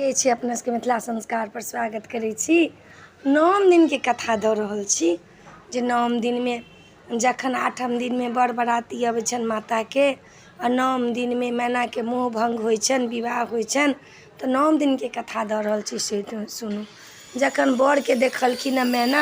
के छी अपना सबके मिथिला संस्कारपर स्वागत करै छी। नओम दिनके कथा दऽ रहल छी जे नओम दिनमे जखन आठम दिनमे बर बराती अबै छनि माताके आ नओम दिनमे मैनाके मोह भङ्ग होइ छनि, विवाह होइ छनि, तऽ नओम दिनके कथा दऽ रहल छी से सुनू। जखन बरके देखलखिन हँ मैना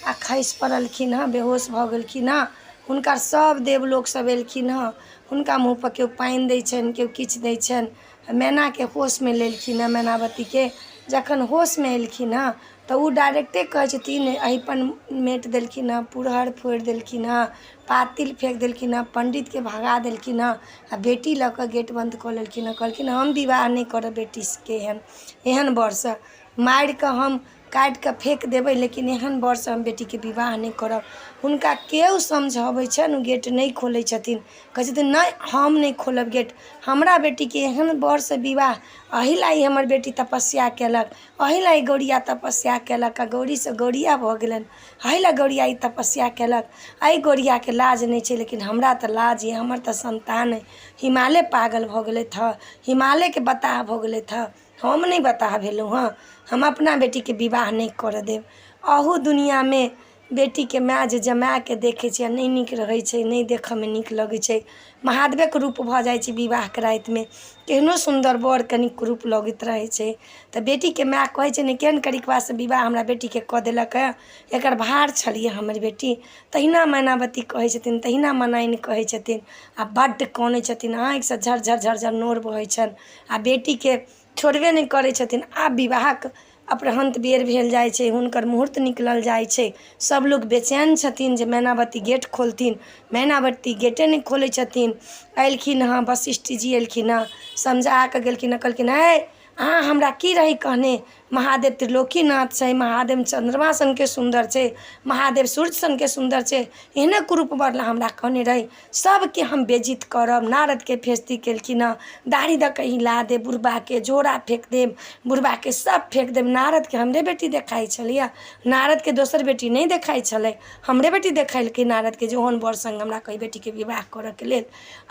आ खसि पड़लखिन हँ, बेहोश भऽ गेलखिन हँ, हुनका सभ देवलोक सब एलखिन हँ। हुनका मुँहपर केओ पानि दै छनि, केओ किछु दै छनि। मैनाके होशमे लेलखिन हँ। मैनावतीके जखन होशमे एलखिन हँ तऽ ओ डायरेक्टे कहै छथिन, अहिपन मेट देलखिन हँ, पुरहर फोड़ि देलखिन हँ, पातिल फेँक देलखिन हँ, पण्डितके भगा देलखिन हँ आ बेटी लऽ कऽ गेट बन्द कऽ लेलखिन हँ। कहलखिन हम विवाह नहि करब बेटीके एहन एहन वरसँ, मारि कऽ हम काटि कऽ फेँक देबै, लेकिन एहन वरसँ हम बेटीके विवाह नहि करब। हुनका केओ समझबै छनि, ओ गेट नहि खोलै छथिन। कहै छथिन नहि, हम नहि खोलब गेट, हमरा बेटीके एहन वरसँ विवाह, एहि लए ई हमर बेटी तपस्या कयलक, एहि लए ई गौरिया तपस्या कयलक आ गौरीसँ गौरिया भऽ गेलनि, एहि लए गौरिया ई तपस्या कयलक। एहि गौरियाके लाज नहि छै, लेकिन हमरा तऽ लाज यए, हमर तऽ सन्तान अइ। हिमालय पागल भऽ गेलथि हँ, हिमालयके बताह भऽ गेलथि हँ, हम नहि बताह भेलहुँ हँ। हम अपना बेटीके विवाह नहि करय देब। अहू दुनिआँमे बेटीके माय जे जमायके देखै छै आ नहि नीक रहै छै, नहि देखयमे नीक लगै छै, महादेवेके रूप भऽ जाइ छै। विवाहके रातिमे केहनो सुन्दर वर कनि कुरूप लगैत रहै छै। तऽ बेटीके माय कहै छै ने, केहन करिकबासँ विवाह हमरा बेटीके कऽ देलक हँ, एकर भार छलियै हमर बेटी। तहिना मैनावती कहै छथिन, तहिना मनाइनि कहै छथिन आ बड्ड कनै छथिन, आँखिसँ झरझर झरझर नोर बहै छनि आ बेटीके छोड़बे नहि करै छथिन। आब विवाहक अपरहन्त बेर भेल जाइ छै, हुनकर मुहूर्त निकलल जाइ छै। सभ लोक बेचैन छथिन जे मैनावती गेट खोलथिन। मैनावती गेटे नहि खोलै छथिन। अयलखिन हँ वशिष्ठ जी, एलखिन हँ, समझा कऽ गेलखिन हँ। कहलखिन हे, अहाँ हमरा की रही कहने? महादेव त्रिलोकीनाथ छै, महादेव चन्द्रमा सनके सुन्दर छै, महादेव सूर्य सनके सुन्दर छै, एहने कुरूप वर लए हमरा कहने रही? सभके हम बेज्जत करब। नारदके बेज्जती केलखिन हँ, दाढ़ी दऽ कऽ हिला देब बुढ़बाके, झोरा फेँक देब बुढ़बाके, सभ फेँक देब। नारदके हमरे बेटी देखाइ छलैए, नारदके दोसर बेटी नहि देखाइ छलै, हमरे बेटी देखेलकै नारदके जे ओहन वर सङ्ग हमरा कहै बेटीके विवाह करयके लेल।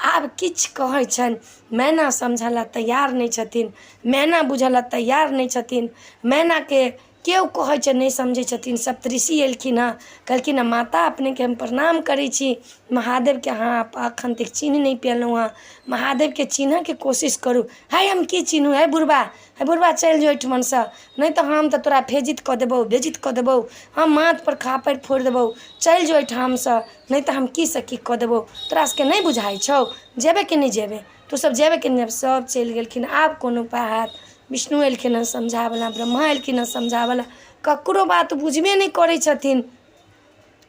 आब किछु कहै छनि, मैना समझऽ लए तैयार नहि छथिन, मैना बुझऽ लए तैयार नहि छथिन। मैनाके केओ कहै छै, नहि समझै छथिन। सप्तऋषि एलखिन हँ, कहलखिन हँ, माता अपनेके हम प्रणाम करै छी, महादेवके अहाँ एखन तक चिन्ह नहि पेलहुँ हँ, महादेवके चिन्हऽके कोशिश करू। हइ, हम की चिन्हू? हे बुढ़बा, हे बुढ़बा, चलि जो एहिठमनसँ, नहि तऽ हम तऽ तोरा फेजित कऽ देबौ, बेजित कऽ देबौ, हम माथपर खापड़ि फोड़ि देबौ, चलि जो एहिठामसँ, नहि तऽ हम कीसँ की कऽ देबौ। तोरा सबके नहि बुझाइ छौ? जेबै कि नहि जेबै? तू सब जेबै कि नहि? सब चलि गेलखिन। आब कोन उपाय हैत? विष्णु एलखिन हँ समझाबैला, ब्रह्मा एलखिन हँ समझाबैला, ककरो बात बुझबे नहि करै छथिन।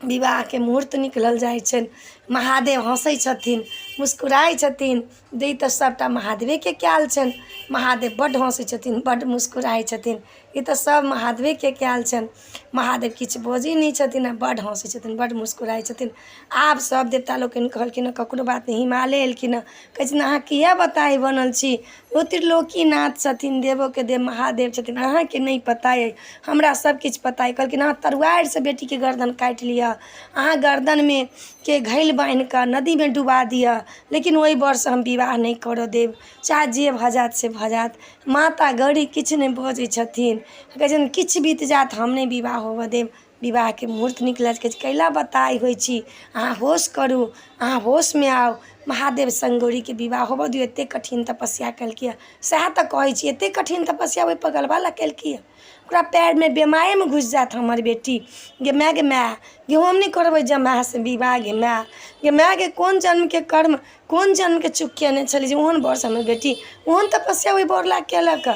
विवाहके मुहूर्त निकलल जाइ छनि। महादेव हँसै छथिन, मुस्कुराइ छथिन। ई तऽ सभटा महादेवेके कयल छनि। महादेव बड्ड हँसै छथिन, बड्ड मुस्कुराइ छथिन। ई तऽ सभ महादेवेके कयल छनि। महादेव किछु बजै नहि छथिन आ बड्ड हँसै छथिन, बड्ड मुस्कुराइ छथिन। आब सभ देवता लोकनि कहलखिन हँ, ककरो बात नहि। हिमालय एलखिन हँ, कहै छथिन अहाँ किए बताहि बनल छी? ओ त्रिलोकीनाथ छथिन, देवोके देव महादेव छथिन, अहाँके नहि पता अइ, हमरा सभकिछु पता अइ। कहलखिन अहाँ तरुआरिसँ बेटीके गर्दन काटि लिअ, अहाँ गर्दनमे के घैल बान्हि कऽ नदीमे डुबा दिअ, लेकिन ओहि वरसँ हम विवाह नहि करऽ देब, चाहे जे भऽ जायत से भऽ जायत। माता गौरी किछु नहि बजै छथिन, कहै छथिन किछु बीत जायत, हम नहि विवाह होबऽ देब। विवाहके मुहूर्त निकलल। कहै छै कैला बताहि होइ छी अहाँ? होश करू अहाँ, होशमे आउ। महादेव सङ्ग गौरीके विवाह होबऽ दियौ। एतेक कठिन तपस्या केलकै हँ, सएह तऽ कहै छी, एतेक कठिन तपस्या ओहि पगलबा लए केलकै हँ, ओकरा पएरमे बेमायेमे घुसि जायत हमर बेटी। गे माय, गे माय गे, हम नहि करबै जमायसँ विवाह। गे माय, गे माय गे, कोन जन्मके कर्म, कोन जन्मके चूक कयने छलै जे ओहन वरसँ हमर बेटी ओहन तपस्या ओहि वर लए केलक?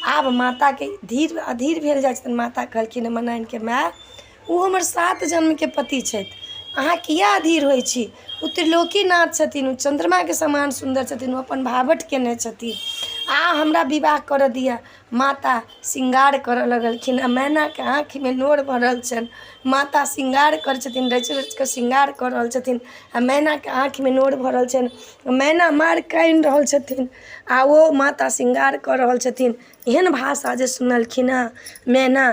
आब माताके धीर अधीर भेल जाइ छथिन। माता कहलखिन मनाइनके, माय, ओ हमर सात जन्मके पति छथि, अहाँ किए अधीर होइ छी? ओ त्रिलोकीनाथ छथिन, ओ चन्द्रमाके समान सुन्दर छथिन, ओ अपन भाभट कयने छथिन, आ हमरा विवाह करऽ दिअ। माता श्रृंगार करऽ लगलखिन आ मैनाके आँखिमे नोर भरल छनि। माता श्रृंगार करै छथिन, रचि रचि कऽ श्रृंगार कऽ रहल छथिन आ मैनाके आँखिमे नोर भरल छनि। मैना मारि कानि रहल छथिन आ ओ माता श्रृंगार कऽ रहल छथिन। एहन भाषा जे सुनलखिन हँ मैना,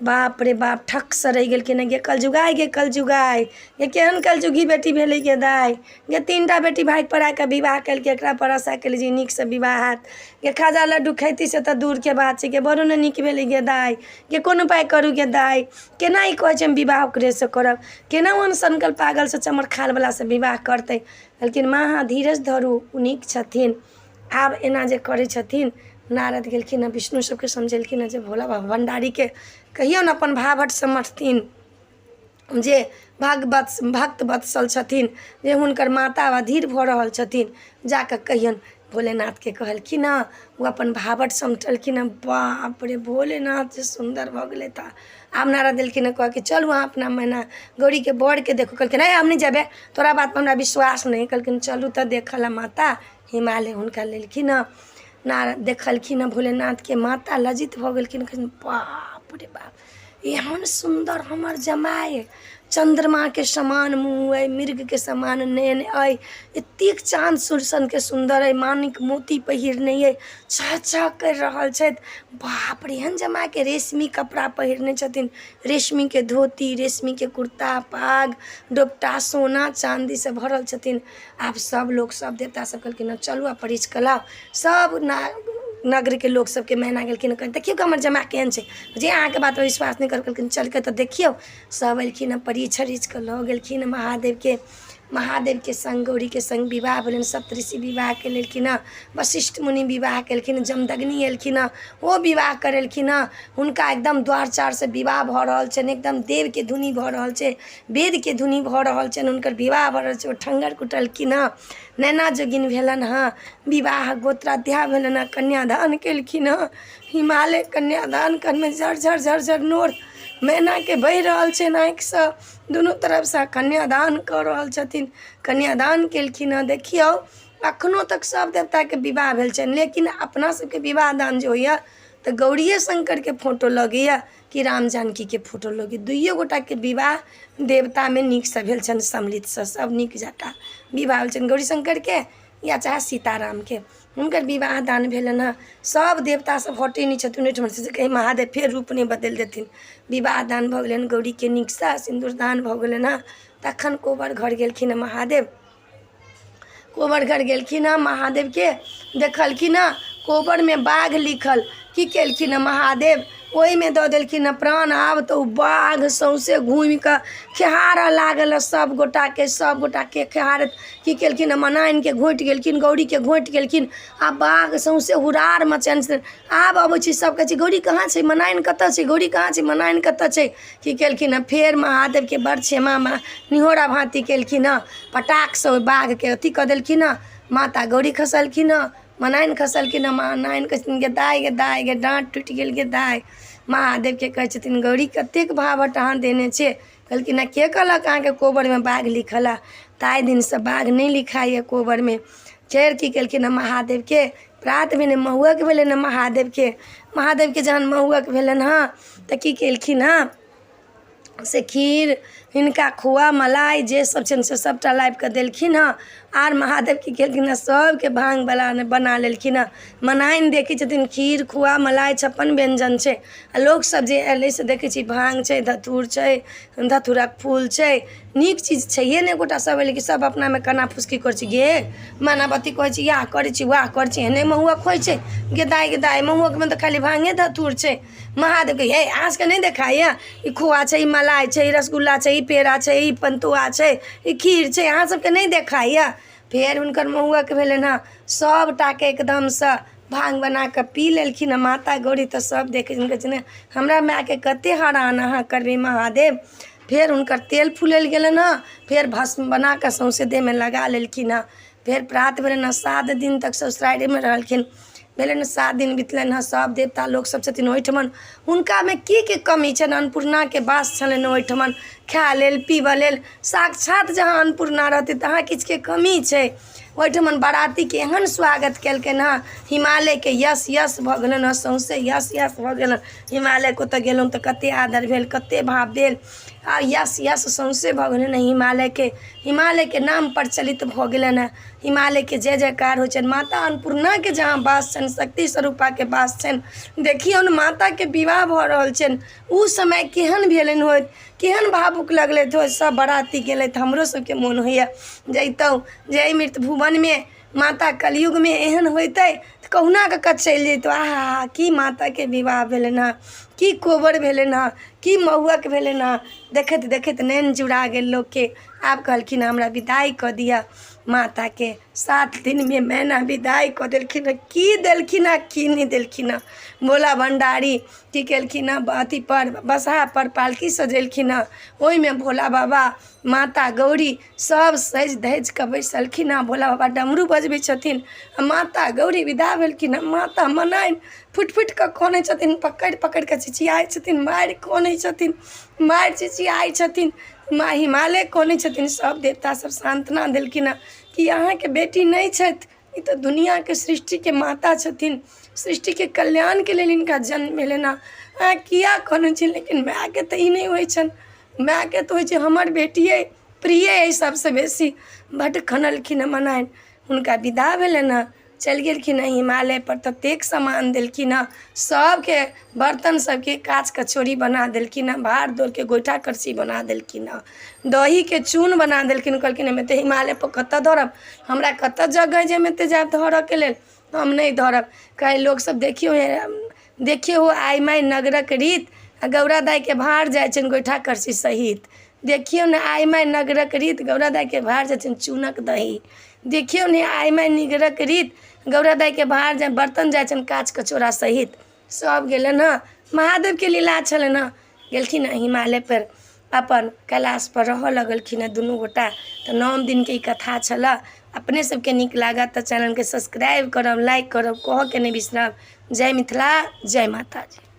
बाप रे बाप ठकसँ रहि गेलखिन गे कलजुगाय गे कलजुगाय गे केहन कलजुगी बेटी भेलै गे दाय गे तीन टा बेटी भागि पड़ा कऽ विवाह केलकै एकरा पर आशा केली जे नीकसँ विवाह हैत गे खाजा लड्डू खैती से तऽ दूरके बात छै गे बड़ो नहि नीक भेलै गे दाय गे कोन उपाय करू गे दाय केना ई कहै छै हम विवाह ओकरेसँ करब केना ओहन सनकल पागलसँ चमरखालवलासँ विवाह करतै कहलखिन माँ अहाँ धीरज धरू ओ नीक छथिन आब एना जे करै छथिन नारद गेलखिन हँ विष्णु सबके समझेलखिन हँ जे भोला बाबा भण्डारीके कहियौन अपन भाभट समझथिन जे भगवत भक्त वत्सल छथिन जे हुनकर माता अधीर भऽ रहल छथिन जा कऽ कहियौन भोलेनाथके कहलखिन हँ ओ अपन भाभट समटलखिन हँ बाप रे भोलेनाथ जे सुन्दर भऽ गेलै तऽ आब नारद एलखिन हँ कहलखिन चलू अहाँ अपना मैना गौरीके बरके देखू कहलखिन हे हम नहि जेबै तोरा बातपर हमरा विश्वास नहि कहलखिन चलू तऽ देखऽ लए माता हिमालय हुनका लेलखिन हँ नारद देखलखिन हँ भोलेनाथके माता लज्जित भऽ गेलखिन कहलखिन बाप रे बाप एहन सुन्दर हमर जमाय चन्द्रमाके समान मुँह अइ मृगके समान नयन अइ एतेक चाँद सूर्य सनके सुन्दर अइ मानिक मोती पहिरने अइ चह चह करि रहल छथि बाप रे एहन जमायके रेशमी कपड़ा पहिरने छथिन रेशमीके धोती रेशमीके कुर्ता पाग दोपटा सोना चाँदीसँ भरल छथिन आब सब लोक सब देवता सब कहलखिन हँ चलू आब परिछ कऽ लाउ सब नगरके लोक सबके मैना गेलखिन कहलखिन देखियौ हमर जमाय केहन छै जे अहाँके बात पर विश्वास नहि करब कहलखिन चलि कऽ तऽ देखियौ सब एलखिन हँ परिछ अरिछ कऽ लऽ गेलखिन महादेवके महादेवके सङ्ग गौरीके सङ्ग विवाह भेलनि सप्तऋषि विवाह केलखिन हँ वशिष्ठ मुनि विवाह केलखिन जमदग्नि एलखिन हँ ओ विवाह करेलखिन हँ हुनका एकदम द्वार चारसँ विवाह भऽ रहल छनि एकदम देवके धुनी भऽ रहल छै वेदके धुनी भऽ रहल छनि हुनकर विवाह भऽ रहल छै ओ ठङ्गर कुटलखिन हँ नैना जोगिन भेलनि हँ विवाह गोत्राध्याय भेलनि हँ कन्यादान केलखिन हँ हिमालय कन्यादान करमे झर झर झर झर नोर मैनाके बहि रहल छनि आँखिसँ दुनू तरफसँ कन्यादान कऽ रहल छथिन कन्यादान केलखिन हँ देखियौ अखनो तक सब देवताके विवाह भेल छनि लेकिन अपना सबके विवाह दान जे होइए तऽ गौरिये शङ्करके फोटो लगैए कि राम जानकीके फोटो लगैए दुइए गोटाके विवाह देवतामे नीकसँ भेल छनि सम्मिलितसँ सब नीक जकाँ विवाह भेल छनि गौरी शङ्करके या चाहे सीता रामके हुनकर विवाह दान भेलनि हँ सब देवता सब हटै नहि छथिन ओहिठुमासँ जे कहीं महादेव फेर रूप नहि बदलि देथिन विवाह दान भऽ गेलनि गौरीके नीकसँ सिन्दूरदान भऽ गेलनि हँ तखन कोबर घर गेलखिन हँ महादेव कोबर घर गेलखिन हँ महादेवके देखलखिन हँ कोबरमे बाघ लिखल की केलखिन हँ महादेव ओहिमे दऽ देलखिन हँ प्राण आब तऽ ओ बाघ सौँसे घूमि कऽ खेहारऽ लागल हँ सभ गोटाके सभ गोटाके खेहारैत की केलखिन हँ मनाइनके घोँटि गेलखिन गौरीके घोँटि गेलखिन आ बाघ सौँसे हुरार मचेने छलै आब अबै छै सभ कहै छै गौरी कहाँ छै मनाइन कतऽ छै गौरी कहाँ छै मनाइन कतऽ छै की केलखिन हँ फेर महादेवके बड़ क्षमा निहोरा भाँति केलखिन हँ पटाकसँ ओहि बाघके अथी कऽ देलखिन हँ माता गौरी खसलखिन हँ मनाइन खसलखिन हँ मनाइन कहै छथिन गे दाय गे दाय गे डाँट टूटि गेल गे दाय महादेवके कहै छथिन गौरी कतेक भाभट अहाँ देने छियै कहलखिन हँ के कहलक अहाँके कोबरमे बाघ लिखल हँ ताहि दिनसँ बाघ नहि लिखाइए कोबरमे फेर की केलखिन हँ महादेवके प्रात भेने महुअक भेलनि हँ महादेवके महादेवके जहन महुअक भेलनि हँ तऽ की केलखिन हँ से खीर हिनका खोआ मलाइ जे सब छनि से सबटा लाबिकऽ देलखिन हँ आर महादेव की केलखिन हँ सबके भाङ्गवला बना लेलखिन हँ मनाइन देखै छथिन खीर खोआ मलाइ 56 व्यञ्जन छै आओर लोकसब जे अयलै से देखै छी भाङ्ग छै धथुर छै धथुराके फूल छै नीक चीज छैहे नहि एकोटा सब एलै कि सब अपनामे कना फुसकी करै छै गे मैनावती कहै छै इएह करै छी वएह करै छी एहने महुअक होइ छै गे दाय गे दाय महुअकमे तऽ खाली भाङ्गे धथुर छै महादेवके हे अहाँ सबके नहि देखाइए ई खोआ छै ई मलाइ छै ई रसगुल्ला छै ई पेड़ा छै ई पन्तुआ छै ई खीर छै अहाँ सबके नहि देखाइए फेर हुनकर महुअक भेलनि हँ सबटाके एकदमसँ भाङ्ग बनाकऽ पी लेलखिन हँ माता गौरी तऽ सब देखै छथिन कहै छथिन हमरा मायके कते हरान अहाँ करबै महादेव फेर हुनकर तेल फुलैल गेलनि हँ फेर भस्म बनाकऽ सौँसे देहमे लगा लेलखिन हँ फेर प्रात भेलनि हँ 7 दिन तक ससुरारिमे रहलखिन भेलनि 7 दिन बितलनि हँ सब देवता लोक सब छथिन ओहिठमन हुनकामे की के कमी छनि अन्नपूर्णाके वास छलनि ओहिठमन खाय लेल पीबऽ लेल साक्षात जहाँ अन्नपूर्णा रहतै तहाँ किछुके कमी छै। ओहिठमन बरातीके एहन स्वागत केलकनि हँ, हिमालयके यश यश भऽ गेलनि हँ, सौँसे यश यश भऽ गेलनि। हिमालयके ओतऽ गेलहुँ तऽ कतेक आदर भेल, कतेक भाव भेल, आ यश यश सौँसे भऽ गेलनि हँ हिमालयके। हिमालयके नाम प्रचलित भऽ गेलनि हँ। हिमालयके जय जयकार होइ छनि। माता अन्नपूर्णाके जहाँ वास छनि, शक्ति स्वरूपाके वास छनि, देखियौन माताके विवाह भऽ रहल छनि। ओ समय केहन भेलनि होइत, केहन भावुक लगलथि होइत सब बराती गेलथि। हमरो सबके मोन होइए जैतहुँ जे एहि मृत भुवनमे माता कलयुगमे एहन होइतै तऽ कहुना कऽ कऽ चलि जैतहुँ। आहा की माताके विवाह भेलनि हँ, की कोबर भेलनि हँ, की महुअक भेलनि हँ। देखैत देखैत नैन जुड़ा गेल लोकके। आब कहलखिन हमरा विदाइ कऽ दिअ माताके। 7 दिनमे मैना विदाइ कऽ देलखिन हँ। की देलखिन हँ, की नहि देलखिन हँ। भोला भण्डारी की केलखिन हँ, अथीपर बसहापर पालकी सजेलखिन हँ। ओहिमे भोला बाबा, माता गौरी सब सजि धजि कऽ बैसलखिन हँ। भोला बाबा डमरू बजबै छथिन आ माता गौरी विदा भेलखिन हँ। माता मनाइन फुटि फुटि कऽ कनै छथिन, पकड़ि पकड़ि कऽ चिचियाइ छथिन, मारि कनै छथिन, मारि चिचियाइ छथिन, माँ हिमालय कनै छथिन। सब देवता सब सान्त्वना देलखिन हँ कि अहाँके बेटी नहि छथि, ई तऽ दुनिआँके सृष्टिके माता छथिन, सृष्टिके कल्याणके लेल हिनका जन्म भेलनि हँ, अहाँ किया कनै छी? लेकिन मायके तऽ ई नहि होइ छनि, मायके तऽ होइ छै हमर बेटिए प्रिय अइ सबसँ बेसी। बड्ड कनलखिन हँ मनाइन। हुनका विदा भेलनि हँ, चलि गेलखिन हँ हिमालयपर। ततेक सामान देलखिन हँ सबके, बर्तन सबके काँच कचौड़ी बना देलखिन हँ, भार दौरके गोइठा करसी बना देलखिन हँ, दहीके चून बना देलखिन। कहलखिन हम एते हिमालयपर कतऽ धरब, हमरा कतऽ जगह अइ जे हम एते जायब धरऽके लेल, हम नहि धरब। कहै लोकसब देखियौ हे, देखियौ आइ माइ नगरक रीत, आ गौरा दाइके भार जाइ छनि गोइठा करसी सहित। देखियौ ने आइ माइ नगरक रीत, गौरा दाइके भार जाइ छनि चूनक दही। देखियौ ने आइ माइ नगरक रीत, गौरा दाइके भार जाइ बर्तन जाइ छनि काँच कचोरा सहित। सब गेलनि हँ, महादेवके लीला छलनि हँ। गेलखिन हँ हिमालयपर, अपन कैलाशपर रहऽ लगलखिन हँ दुनू गोटा। तऽ 9 दिनके ई कथा छलऽ। अपने सबके नीक लागत तऽ चैनलके सब्सक्राइब करब, लाइक करब, कहऽके नहि बिसरब। जय मिथिला, जय माताजी।